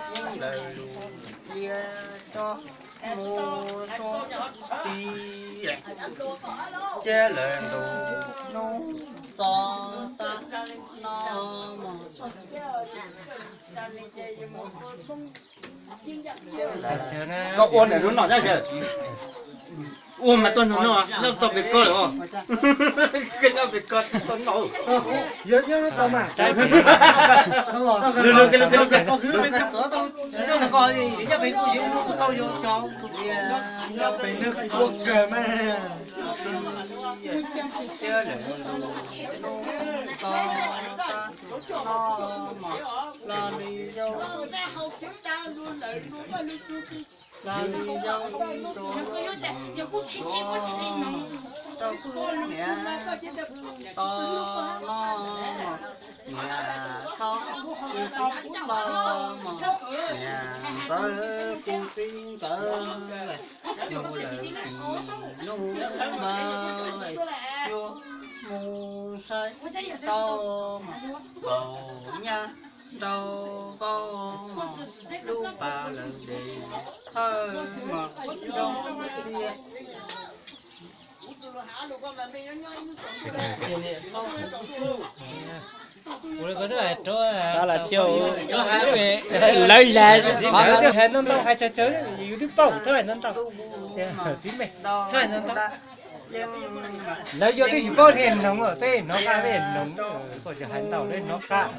Yeej lawm, liab tsob mus, liab tsob mus suab ti, ciab lawm ntu nub to tab no mog. Koj ua ntawm lub no thiab, ua mas tuaj nug no, noj tau pem koj lawm os. Koj noj pem koj tsis tau noj. Yog nyob tau mas. Lug lug lug lug. Pem nws ua kawg mas. Los li yau, los li yau, rau kuv niam to no mog, niam thaub kuv tub los mog, niam ntxawm kuv txiv ntxawm, nug lawm pim nub npawg, yuav mus saib tau mog, nkaus nyab rau vauv mog, lub pas lawm ntev txhawj mog, zoo li Lawv las hais ntau ntau, hais tsawg tsawg yus twb paub, txhob hais ntau ntau. Txiv me, txhob hais ntau ntau. Lawv yuav twb tsis paub li hnoos, peb hnov qab peb hnoos, koj tsis hais ntau lawv hnov qab.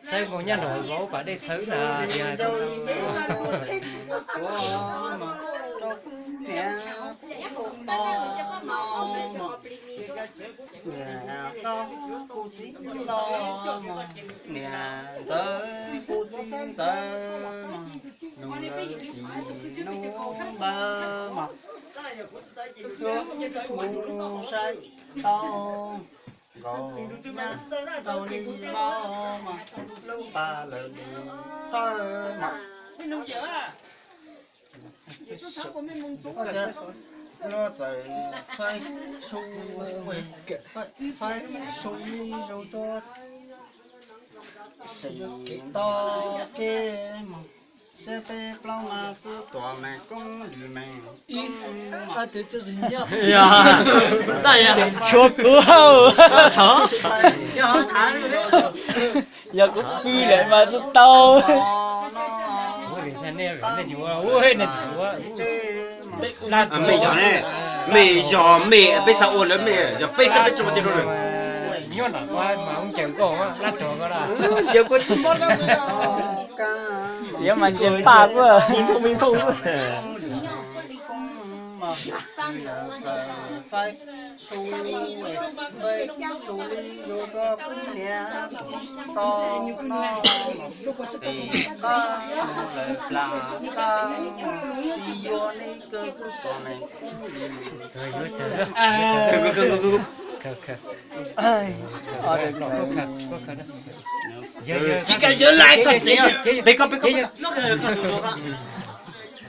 Txhawb nkaus nyab nrog vauv pas dej txhawb na, tias kuv niam to no, niam thaub kuv txiv los mog, niam ntxawm kuv txiv ntxawm mog, nug lawm pim nub npawg mog, yuav mus saib tau nkaus nyab rau li vauv mog, lub pas lawm ntev txhawj mog. Luag txawm faib su, faib su li zoo tuaj tim ntoj kev mog, thiab peb plaub mas txwb tuam meem koob lwm meem koob mog. Tshuav kuv, yog kuv pw lawm mas txwb tau. Mej yog ne, mej yog mej, peb xav ua lawv mej, yog peb xav peb tso tiag rau lawm. Nyob nram ko mas ua ncaws koj, lab rog koj da. Ncaws koj tsis mob, yuav mas ncaws paj xwb, me nphooj me nphooj xwb. Faib su, faib su li zoo tuaj kuv niam to no, tim qab mus lawm plas xab, tsis yuav nej kawg txwb tuam meem koob lwm meem. Tsis kam yawg lais koj tsev, peb koj peb koj.